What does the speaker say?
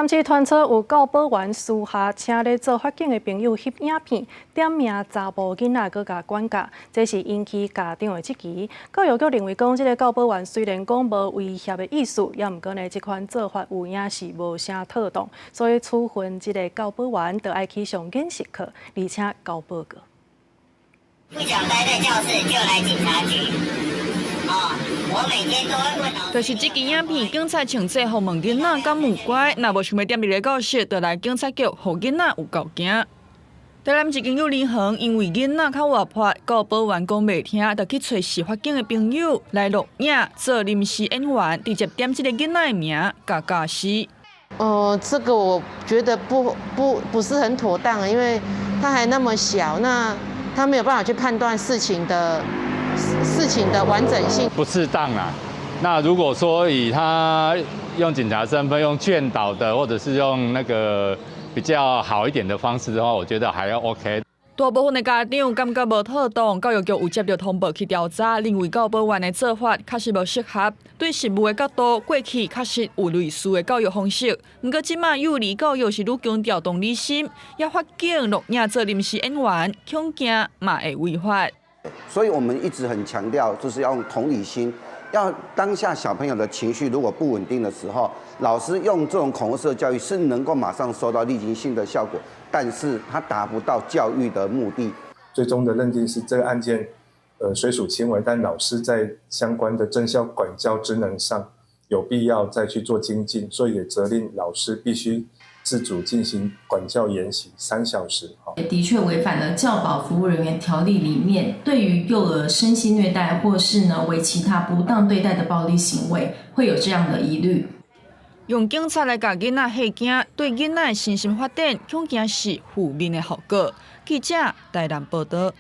台南市傳出有教保員私下請咧做法警的朋友翕影片，點名查埔囡仔閣共管教，這是引起家長的質疑。教育局認為講，這个教保員雖然講無威脅的意思，也毋過呢，這款做法有影是無啥妥當，所以處分這个教保員就愛去上演習課，而且交報告。不想待在教室就來警察局。哦，我每天都會問老師。就是這支影片，警察穿制服問囡仔敢有乖，若無想欲踮佇咧教室，就來警察局，予囡仔有夠驚。台南一間幼兒園因為囡仔較活潑，教保員講袂聽，就去揣是法警的朋友來錄影做臨時演員，直接點這个囡仔的名，共教死。這個我覺得不是很妥當，因為他還那麼小，那他沒有辦法去判斷事情的完整性。不適當啊。那如果說以他用警察身份用勸導的，或者是用那個比較好一點的方式的話，我覺得還要 OK。大部分的家長感覺無妥當，教育局有接著通報去調查，認為教保員的做法確實無適合。對實務的角度，過去確實有類似的教育方式。毋過這馬幼兒教育是愈強調同理心，也法警錄影做臨時演員，恐驚嘛會違法。所以我們一直很強調，就是要用同理心。要當下小朋友的情緒如果不穩定的時候，老師用這種恐嚇式教育是能夠馬上收到立即性的效果，但是他達不到教育的目的。最終的認定是這個案件，雖屬輕微，但老師在相關的政教管教職能上有必要再去做精進，所以也責令老師必須自主進行管教研習3小時。也的確違反了教保服務人員條例裡面對於幼兒身心虐待或是呢為其他不當對待的暴力行為，會有這樣的疑慮。用警察來共囡仔嚇驚，對囡仔的身心發展恐驚是負面的後果。記者台南報導。